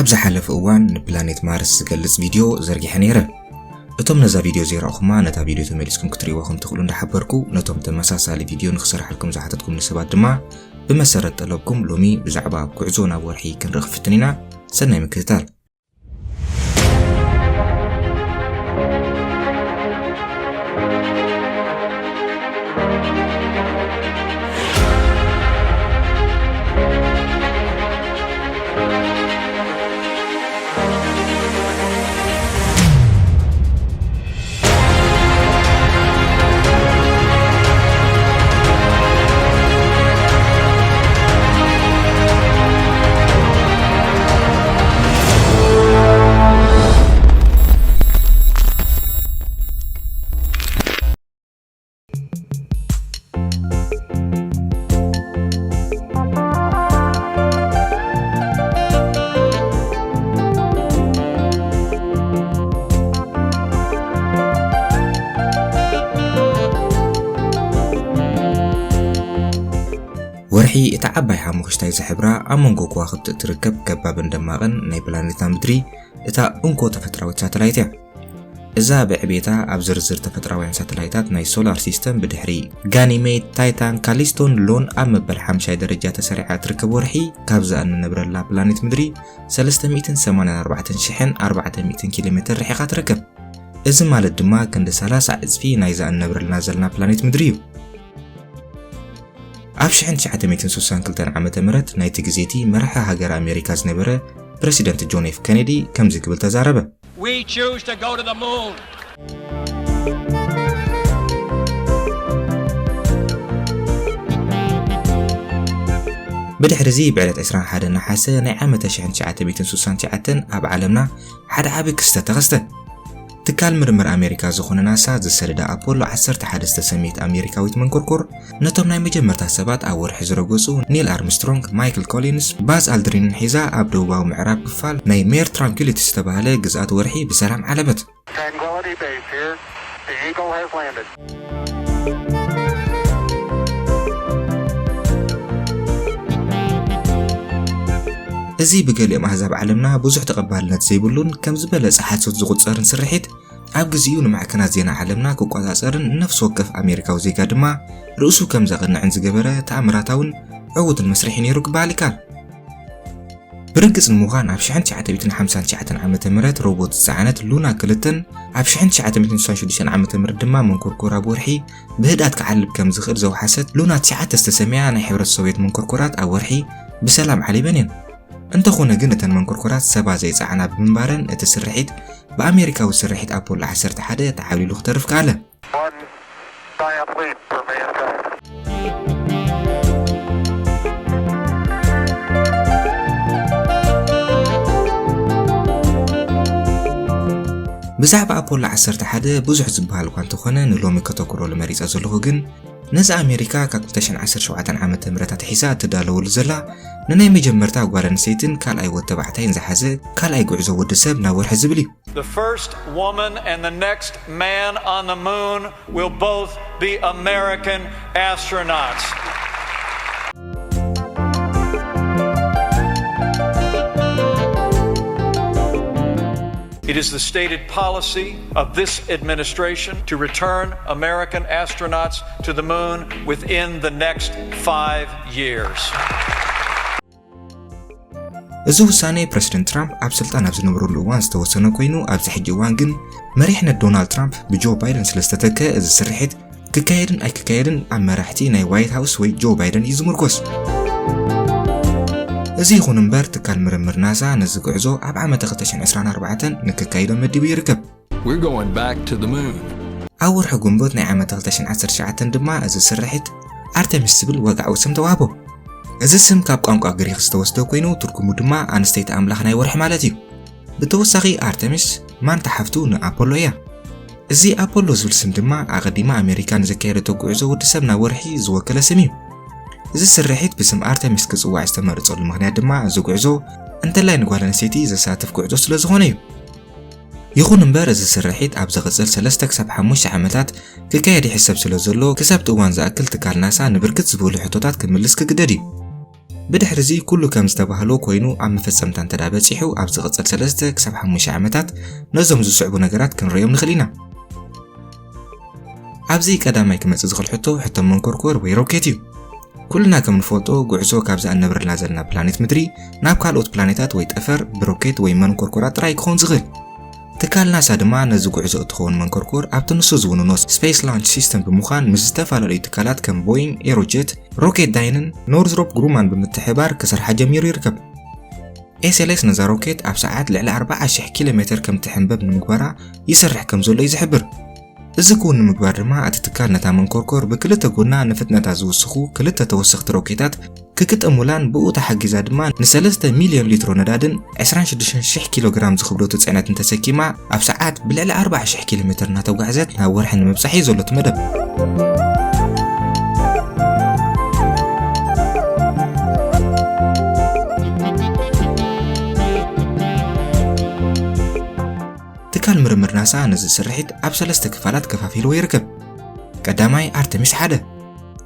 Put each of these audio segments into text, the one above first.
ኣብ ዝሓለፈ እዋን ንፕላኔት ማርስ ዝገልጽ ቪድዮ ዘርጊሐ ነይረ። እቶም ነዛ ቪድዮ ዘይረኣኹማ፣ ነታ ቪድዮ ተመሊስኩም ክትርእይዋ ከም ትኽእሉ እንዳሓበርኩ፣ ነቶም ተመሳሳሊ ቪድዮ ንክሰርሓልኩም ዝሓተትኩምኒ ሰባት ድማ፣ ብመሰረት ጠለብኩም፣ ሎሚ ብዛዕባ ጉዕዞ ናብ ወርሒ ክንርኢ ክፍትን ኢና። ሰናይ ምክትታል። ወርሒ እታ ዓባይ ሓሙኽሽታይ ዝሕብራ ኣብ መንጎ ከዋኽብቲ እትርከብ ከባብን ደማቕን ናይ ፕላኔትና ምድሪ እታ እንኮ ተፈጥራዊት ሳተላይት እያ። እዛ ብዕቤታ ኣብ ዝርዝር ተፈጥራውያን ሳተላይታት ናይ ሶላር ሲስተም ብድሕሪ ጋኒሜድ፣ ታይታን፣ ካሊስቶን ሎን ኣብ መበል ሓምሻይ ደረጃ ተሰሪዓ እትርከብ ወርሒ፣ ካብዛ እንነብረላ ፕላኔት ምድሪ ሰለስተ ሚእትን ሰማንያን ኣርባዕተን ሽሕን ኣርባዕተ ሚእትን ኪሎ ሜትር ርሒቓ ትርከብ። እዚ ማለት ድማ ክንዲ ሰላሳ ዕጽፊ ናይዛ እንነብረልና ዘለና ፕላኔት ምድሪ እዩ። ኣብ ሽሕን ትሽዓተ ሚእትን ስሳን ክልተን ዓመተ ምህረት ናይቲ ግዜ እቲ መራሒ ሃገር ኣሜሪካ ዝነበረ ፕረሲደንት ጆን ኤፍ ኬኔዲ ከምዚ ክብል ተዛረበ። We choose to go to the moon. ብድሕሪ እዚ ብዕለት ዕስራን ሓደን ነሓሰ ናይ ዓመተ ሽሕን ትሽዓተ ሚእትን ስሳን ትሽዓተን ኣብ ዓለምና ሓደ ዓቢ ክስተት ተኸስተ። ትካል ምርምር ኣሜሪካ ዝኾነ ናሳ ዝሰደዳ ኣፖሎ ዓሰርተ ሓደ ዝተሰምየት ኣሜሪካዊት መንኮርኮር ነቶም ናይ መጀመርታ ሰባት ኣብ ወርሒ ዝረገጹ ኒል ኣርምስትሮንግ፣ ማይክል ኮሊንስ፣ ባዝ ኣልድሪንን ሒዛ ኣብ ደቡባዊ ምዕራብ ክፋል ናይ ሜር ትራንኩሊቲ ዝተባህለ ግዝኣት ወርሒ ብሰላም ዓለበት። Tranquility Base here. The Eagle has landed. እዚ ብገሊኦም ኣህዛብ ዓለምና ብዙሕ ተቐባልነት ዘይብሉን ከም ዝበለጸ ሓሶት ዝቑጸርን ስርሒት፣ ኣብ ግዜኡ ንማዕከናት ዜና ዓለምና ክቆጻጸርን ንነፍሲ ወከፍ ኣሜሪካዊ ዜጋ ድማ ርእሱ ከም ዘቕንዕን ዝገበረ ተኣምራታውን ዕዉትን መስርሒ ነይሩ ክበሃል ይከኣል። ብርግጽ ንምዃን፣ ኣብ ሽሕን ትሽዓተ ሚእትን ሓምሳን ትሽዓተን ዓመተ ምህረት ሮቦት ዝጸዓነት ሉና ክልተን ኣብ ሽሕን ትሽዓተ ሚእትን ስሳን ሽዱሽተን ዓመተ ምህረት ድማ መንኮርኮር ኣብ ወርሒ ብህድኣት ክዓልብ ከም ዝኽእል ዘውሓሰት ሉና ትሽዓተ ዝተሰምያ ናይ ሕብረት ሶቭየት መንኮርኮራት ኣብ ወርሒ ብሰላም ዓሊበን እየን። እንተኾነ ግን፣ እተን መንኮርኮራት ሰባት ዘይጸዓና ብምንባረን፣ እቲ ስርሒት ብኣሜሪካዊ ስርሒት ኣፖሎ ዓሰርተ ሓደ ተዓብሊሉ ክተርፍ ከኣለ። One giant leap for mankind. ብዛዕባ ኣፖሎ ዓሰርተ ሓደ ብዙሕ ዝበሃል እኳ እንተኾነ፣ ንሎሚ ከተኩረሉ መሪጸ ዘለኹ ግን፣ ነዚ ኣሜሪካ ካብ ክልተ ሽሕን ዓሰርተ ሸውዓተን ዓመተ ምህረት ኣትሒዛ እትዳለወሉ ዘላ፣ ንናይ መጀመርታ ጓል ኣንስተይትን ካልኣይ ወዲ ተባዕታይን ዝሓዘ ካልኣይ ጉዕዞ ወዲ ሰብ ናብ ወርሒ ዝብል እዩ። The first woman and the next man on the moon will both be American astronauts. It is the stated policy of this administration to return American astronauts to the moon within the next five years. እዚ ውሳኔ ፕረሲደንት ትራምፕ ኣብ ስልጣን ኣብ ዝነበረሉ እዋን ዝተወሰነ ኮይኑ፣ ኣብዚ ሕጂ እዋን ግን መሪሕነት ዶናልድ ትራምፕ ብጆ ባይደን ስለ ዝተተከ፣ እዚ ስርሒት ክካየድን ኣይክካየድን ኣብ መራሕቲ ናይ ዋይት ሃውስ ወይ ጆ ባይደን እዩ ዝምርኮስ። እዚ ይኹን እምበር፣ ትካል ምርምር ናሳ ነዚ ጉዕዞ ኣብ ዓመተ ክልተ ሽሕን ዕስራን ኣርባዕተን ንክካይዶ መዲቡ ይርከብ። We're going back to the moon. ኣብ ወርሒ ግንቦት ናይ ዓመተ ክልተ ሽሕን ዓሰርተ ትሽዓተን ድማ እዚ ስርሒት ኣርተሚስ ዝብል ወግዓዊ ስም ተዋህቦ። እዚ ስም ካብ ቋንቋ ግሪኽ ዝተወስደ ኮይኑ፣ ትርጉሙ ድማ ኣንስተይቲ ኣምላኽ ናይ ወርሒ ማለት እዩ። ብተወሳኺ፣ ኣርተሚስ ማንታ ሓፍቱ ንኣፖሎ እያ። እዚ ኣፖሎ ዝብል ስም ድማ ኣቐዲማ ኣሜሪካ ንዘካየደቶ ጉዕዞ ወዲ ሰብ ናብ ወርሒ ዝወከለ ስም እዩ። እዚ ስርሒት ብስም ኣርተሚስ ክጽዋዕ ዝተመረጸሉ ምኽንያት ድማ፣ እዚ ጉዕዞ እንተላይ ንጓል ኣንስተይቲ ዘሳትፍ ጉዕዞ ስለ ዝኾነ እዩ። ይኹን እምበር፣ እዚ ስርሒት ኣብ ዝቕጽል ሰለስተ ክሳብ ሓሙሽተ ዓመታት ክካየድ ይሕሰብ ስለ ዘሎ፣ ክሳብ እቲ እዋን ዝኣክል ትካል ናሳ ንብርክት ዝበሉ ሕቶታት ክምልስ ክግደድ እዩ። ብድሕሪ እዚ ኩሉ ከም ዝተባህሎ ኮይኑ ኣብ መፈጸምታ እንተ ደኣ በጺሑ፣ ኣብ ዝቕጽል ሰለስተ ክሳብ ሓሙሽተ ዓመታት ነዞም ዝስዕቡ ነገራት ክንርእዮም ንኽእል ኢና። ኣብዚ ቀዳማይ ክመጽእ ዝኽእል ሕቶ፣ ሕቶ መንኮርኮር ወይ ሮኬት እዩ። ኩልና ከም ንፈልጦ፣ ጉዕዞ ካብዛ እንነብረላ ዘለና ፕላኔት ምድሪ ናብ ካልኦት ፕላኔታት ወይ ጠፈር ብሮኬት ወይ መንኮርኮራት ጥራይ ክኸውን ዝኽእል። ትካል ናሳ ድማ ነዚ ጉዕዞ እትኸውን መንኮርኮር ኣብቲ ንሱ ዝውንኖ ስፔስ ላንች ሲስተም ብምዃን ምስ ዝተፈላለዩ ትካላት ከም ቦይንግ፣ ኤሮጀት፣ ሮኬት ዳይንን ኖርዝሮፕ ግሩማን ብምትሕብባር ክሰርሓ ጀሚሩ ይርከብ። ኤስኤልኤስ ነዛ ሮኬት ኣብ ሰዓት ልዕሊ ኣርባዓ ሽሕ ኪሎ ሜትር ከም ትሕንበብ ንምግባራ ይሰርሕ ከም ዘሎ እዩ ዝሕብር። እዚ ክውን ንምግባር ድማ እቲ ትካል ነታ መንኮርኮር ብክልተ ጎና ንፍጥነታ ዝውስኹ ክልተ ተወሰኽቲ ሮኬታት ክግጠሙላን ብኡ ተሓጊዛ ድማ ንሰለስተ ሚልዮን ሊትሮ ነዳድን ዕስራን ሽዱሽተን ሽሕ ኪሎ ግራም ዝኽብደቱ ጽዕነትን ተሰኪማ ኣብ ሰዓት ብልዕሊ ኣርባዓ ሽሕ ኪሎ ሜትር እናተጓዕዘት ናብ ወርሒ ንምብጻሕ እዩ ዘሎ እቲ መደብ። ትካል ምርምር ናሳ ነዚ ስርሒት ኣብ ሰለስተ ክፋላት ከፋፊልዎ ይርከብ። ቀዳማይ ኣርተሚስ ሓደ።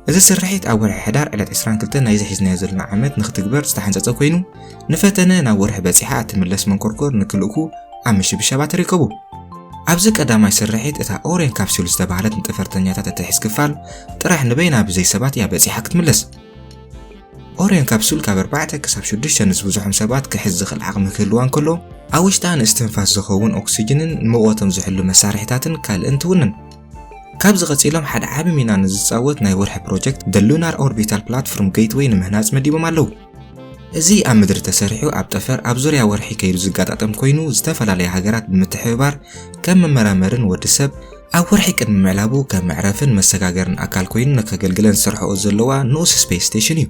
እዚ ስርሒት ኣብ ወርሒ ሕዳር ዕለት ዕስራን ክልተን ናይዚ ሒዝናዮ ዘለና ዓመት ንክትግበር ዝተሓንጸጸ ኮይኑ፣ ንፈተነ ናብ ወርሒ በጺሓ እትምለስ መንኮርኮር ንክልእኩ ኣብ ምሽብሻባት ተሪከቡ። ኣብዚ ቀዳማይ ስርሒት እታ ኦርዮን ካፕሱል ዝተባህለት ንጠፈርተኛታት እትሕዝ ክፋል ጥራሕ ንበይና ብዘይ ሰባት እያ በጺሓ ክትምለስ። ኦርዮን ካፕሱል ካብ ኣርባዕተ ክሳብ ሽዱሽተ ንዝብዝሖም ሰባት ክሕዝ ዝኽእል ዓቕሚ ክህልዋ እንከሎ፣ ኣብ ውሽጣ ንእስትንፋስ ዝኸውን ኦክሲጅንን ንሙቐቶም ዝሕሉ መሳርሒታትን ካልእን ትውንን። ካብዚ ቀጺሎም ሓደ ዓቢ ሚና ንዝጻወት ናይ ወርሒ ፕሮጀክት The Lunar Orbital Platform Gateway ንምህናጽ መዲቦም ኣለዉ። እዚ ኣብ ምድሪ ተሰሪሑ ኣብ ጠፈር ኣብ ዙርያ ወርሒ ከይዱ ዝጋጣጠም ኮይኑ፣ ዝተፈላለያ ሃገራት ብምትሕብባር ከም መመራመርን ወዲ ሰብ ኣብ ወርሒ ቅድሚ ምዕላቡ ከም መዕረፍን መሰጋገርን ኣካል ኮይኑ ንከገልግለን ዝሰርሕኦ ዘለዋ ንኡስ ስፔስ ስቴሽን እዩ።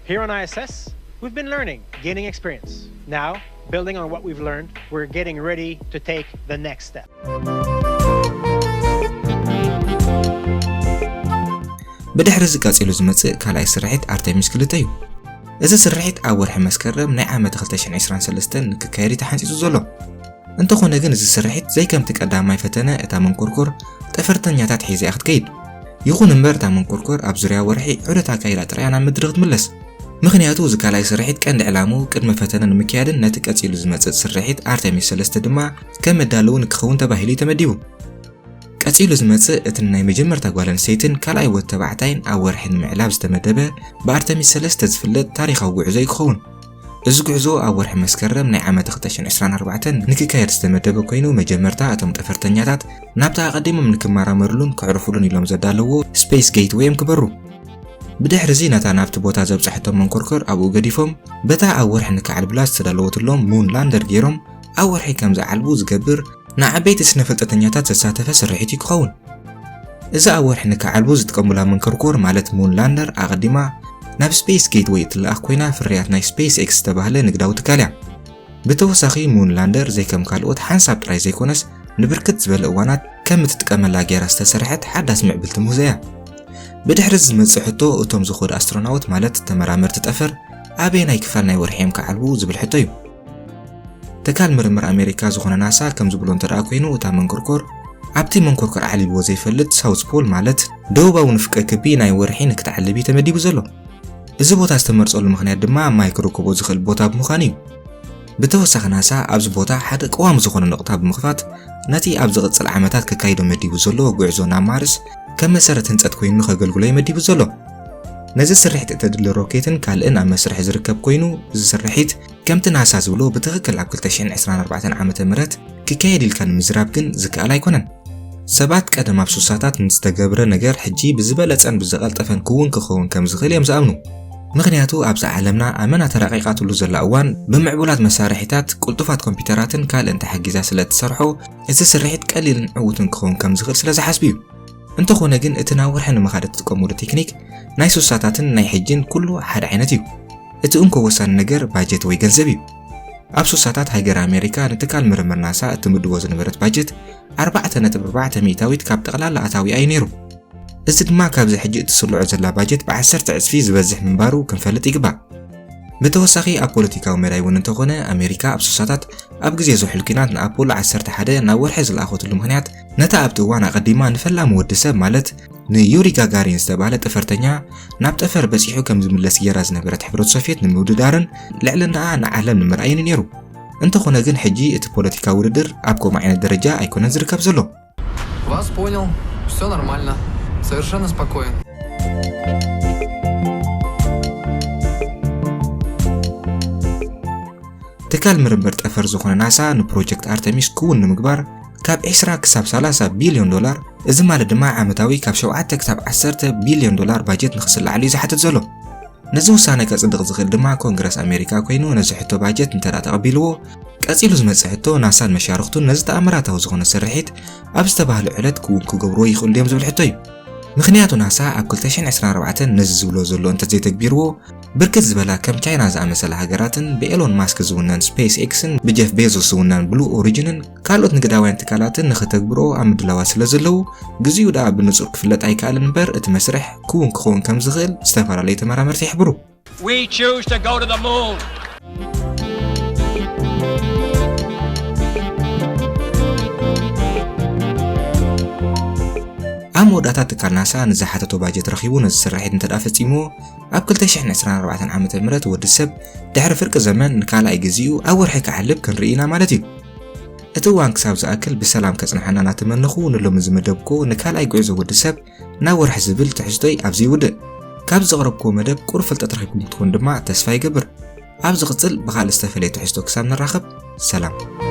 Here on I S S, we've been learning, gaining experience. Now, building on what we've learned, we're getting ready to take the next step. ብድሕሪ እዚ ቀጺሉ ዝመጽእ ካልኣይ ስርሒት ኣርተሚስ ክልተ እዩ። እዚ ስርሒት ኣብ ወርሒ መስከረም ናይ ዓመት ክልተ ሽሕን ዕስራን ሰለስተን ንክካየድ እዩ ተሓንጺጹ ዘሎ። እንተኾነ ግን እዚ ስርሒት ዘይከምቲ ቀዳማይ ፈተነ እታ መንኮርኮር ጠፈርተኛታት ሒዛ እያ ክትከይድ። ይኹን እምበር እታ መንኮርኮር ኣብ ዙርያ ወርሒ ዑደት ኣካይዳ ጥራይ እያ ናብ ምድሪ ክትምለስ። ምኽንያቱ እዚ ካልኣይ ስርሒት ቀንዲ ዕላምኡ ቅድመ ፈተነ ንምክያድን ነቲ ቀጺሉ ዝመጽእ ስርሒት ኣርተሚስ ሰለስተ ድማ ከም መዳለዊ ንክኸውን ተባሂሉ እዩ ተመዲቡ። ቀጺሉ ዝመጽእ እቲ ናይ መጀመርታ ጓል ኣንስተይትን ካልኣይ ወዲ ተባዕታይን ኣብ ወርሒ ንምዕላብ ዝተመደበ ብኣርተሚስ ሰለስተ ዝፍለጥ ታሪኻዊ ጉዕዞ እዩ ክኸውን። እዚ ጉዕዞ ኣብ ወርሒ መስከረም ናይ ዓመት ክልተ ሽሕን ዕስራን ኣርባዕተን ንክካየድ ዝተመደበ ኮይኑ፣ መጀመርታ እቶም ጠፈርተኛታት ናብቲ ኣቐዲሞም ንክመራመሩሉን ከዕርፉሉን ኢሎም ዘዳለዎ ስፔስ ጌትወይ እዮም ክበሩ። ብድሕሪ እዚ ነታ ናብቲ ቦታ ዘብጽሐቶም መንኮርኮር ኣብኡ ገዲፎም፣ በታ ኣብ ወርሒ ንክዓልቡላ ዝተዳለወትሎም ሙን ላንደር ገይሮም ኣብ ወርሒ ከም ዝዓልቡ ዝገብር ንዓበይቲ ስነ ፍልጠተኛታት ዘሳተፈ ስርሒት እዩ ክኸውን። እዚ ኣብ ወርሒ ንክዓልቡ ዝጥቀሙላ መንኮርኮር ማለት ሙን ላንደር ኣቐዲማ ናብ ስፔስ ጌትወይ እትለኣኽ ኮይና፣ ፍርያት ናይ ስፔስ ኤክስ ዝተባህለ ንግዳዊ ትካል እያ። ብተወሳኺ ሙን ላንደር ዘይከም ካልኦት ሓንሳብ ጥራይ ዘይኮነስ ንብርክት ዝበለ እዋናት ከም እትጥቀመላ ገይራ ዝተሰርሐት ሓዳስ ምዕብልቲ ምህዞ እያ። ብድሕሪ እዚ ዝመጽእ ሕቶ እቶም ዝኸዱ ኣስትሮናውት ማለት ተመራመርቲ ጠፈር ኣበየናይ ክፋል ናይ ወርሒ እዮም ክዓልቡ ዝብል ሕቶ እዩ። ትካል ምርምር ኣሜሪካ ዝኾነ ናሳ ከም ዝብሎ እንተ ደኣ ኮይኑ፣ እታ መንኮርኮር ኣብቲ መንኮርኮር ዓሊልዎ ዘይፈልጥ ሳውዝ ፖል ማለት ደቡባዊ ንፍቀ ክቢ ናይ ወርሒ ንክትዓልብ እዩ ተመዲቡ ዘሎ። እዚ ቦታ ዝተመርጸሉ ምኽንያት ድማ ማይ ክረክቦ ዝኽእል ቦታ ብምዃኑ እዩ። ብተወሳኺ ናሳ ኣብዚ ቦታ ሓደ ቀዋሚ ዝኾነ ነቑጣ ብምኽፋት ነቲ ኣብ ዝቕጽል ዓመታት ከካይዶ መዲቡ ዘሎ ጉዕዞ ናብ ማርስ ከም መሰረት ህንጸት ኮይኑ ንኸገልግሎ እዩ መዲቡ ዘሎ። ነዚ ስርሒት እተድሊ ሮኬትን ካልእን ኣብ መስርሕ ዝርከብ ኮይኑ፣ እዚ ስርሒት ከምቲ ናሳ ዝብሎ ብትኽክል ኣብ ክልተ ሽሕን ዕስራን ኣርባዕተን ዓመተ ምህረት ክካየድ ኢልካ ንምዝራብ ግን ዝከኣል ኣይኮነን። ሰባት ቀደም ኣብ ሱሳታት ንዝተገብረ ነገር ሕጂ ብዝበለጸን ብዝቐልጠፈን ክውን ክኸውን ከም ዝኽእል እዮም ዝኣምኑ። ምኽንያቱ ኣብዛ ዓለምና ኣመና ተራቒቓትሉ ዘላ እዋን ብምዕቡላት መሳርሒታት፣ ቅልጡፋት ኮምፒውተራትን ካልእን ተሓጊዛ ስለ እትሰርሖ፣ እዚ ስርሒት ቀሊልን ዕዉትን ክኸውን ከም ዝኽእል ስለ ዝሓስቡ እዩ። እንተኾነ ግን እቲ ናብ ወርሒ ንምኻድ እትጥቀሙሉ ቴክኒክ ናይ ሱሳታትን ናይ ሕጂን ኩሉ ሓደ ዓይነት እዩ። እቲ እንኮ ወሳኒ ነገር ባጀት ወይ ገንዘብ እዩ። ኣብ ሱሳታት ሃገር ኣሜሪካ ንትካል ምርምር ናሳ እትምድቦ ዝነበረት ባጀት ኣርባዕተ ነጥቢ ኣርባዕተ ሚእታዊት ካብ ጠቕላላ ኣታዊኣ እዩ ነይሩ። እዚ ድማ ካብዚ ሕጂ እትስልዖ ዘላ ባጀት ብዓሰርተ ዕጽፊ ዝበዝሕ ምንባሩ ክንፈልጥ ይግባእ። ብተወሳኺ ኣብ ፖለቲካዊ መዳይ እውን እንተኾነ ኣሜሪካ ኣብ ሱሳታት ኣብ ግዜ ዝሑል ኲናት ንኣፖሎ ዓሰርተ ሓደ ናብ ወርሒ ዝለኣኸትሉ ምኽንያት ነታ ኣብቲ እዋን ኣቐዲማ ንፈላሚ ወዲ ሰብ ማለት ንዩሪ ጋጋሪን ዝተባህለ ጠፈርተኛ ናብ ጠፈር በጺሑ ከም ዝምለስ ገይራ ዝነበረት ሕብረት ሶቪየት ንምውድዳርን ልዕልናኣ ንዓለም ንምርኣይን ነይሩ። እንተኾነ ግን ሕጂ እቲ ፖለቲካዊ ውድድር ኣብ ከምኡ ዓይነት ደረጃ ኣይኮነን ዝርከብ ዘሎ። Вас понял. Все нормально. Совершенно спокоен. ትካል ምርምር ጠፈር ዝኾነ ናሳ ንፕሮጀክት ኣርተሚስ ክውን ንምግባር ካብ ዕስራ ክሳብ ሰላሳ ቢልዮን ዶላር፣ እዚ ማለት ድማ ዓመታዊ ካብ ሸውዓተ ክሳብ ዓሰርተ ቢልዮን ዶላር ባጀት ንኽስልዓሉ እዩ ዝሓትት ዘሎ። ነዚ ውሳነ ከጽድቕ ዝኽእል ድማ ኮንግረስ ኣሜሪካ ኮይኑ ነዚ ሕቶ ባጀት እንተ ደኣ ተቐቢልዎ፣ ቀጺሉ ዝመጽእ ሕቶ ናሳን መሻርኽቱን ነዚ ተኣምራታዊ ዝኾነ ስርሒት ኣብ ዝተባህለ ዕለት ክውን ክገብርዎ ይኽእሉ ድዮም ዝብል ሕቶ እዩ። ምኽንያቱ ናሳ ኣብ ክልተ ሽሕን ዕስራን ኣርባዕተን ነዚ ዝብሎ ዘሎ እንተዘይተግቢርዎ፣ ብርክት ዝበላ ከም ቻይና ዝኣመሰላ ሃገራትን ብኤሎን ማስክ ዝውነን ስፔስ ኤክስን ብጀፍ ቤዞስ ዝውነን ብሉ ኦሪጅንን ካልኦት ንግዳውያን ትካላትን ንኽተግብርኦ ኣብ ምድላዋት ስለ ዘለዉ፣ ግዚኡ ደኣ ብንጹር ክፍለጥ ኣይከኣልን እምበር፣ እቲ መስርሕ ክውን ክኸውን ከም ዝኽእል ዝተፈላለዩ ተመራመርቲ ይሕብሩ። We choose to go to the moon. ኣብ መወዳእታ ትካል ናሳ ንዝሓተቶ ባጀት ረኺቡ ነዚ ስርሒት እንተ ደኣ ፈጺምዎ፣ ኣብ ክልተ ሽሕን ዕስራን ኣርባዕተን ዓመተ ምህረት ወዲ ሰብ ድሕሪ ፍርቂ ዘመን ንካልኣይ ግዚኡ ኣብ ወርሒ ክዓልብ ክንርኢ ኢና ማለት እዩ። እቲ እዋን ክሳብ ዝኣክል ብሰላም ከጽንሓና እናተመነኹ፣ ንሎሚ ዝመደብኩ ንካልኣይ ጉዕዞ ወዲ ሰብ ናብ ወርሒ ዝብል ትሕዝቶይ ኣብዚ ይውድእ። ካብ ዘቕረብክዎ መደብ ቁሩብ ፍልጠት ረኺብኩም ክትኾኑ ድማ ተስፋ ይገብር። ኣብ ዝቕጽል ብኻልእ ዝተፈለየ ትሕዝቶ ክሳብ ንራኸብ፣ ሰላም።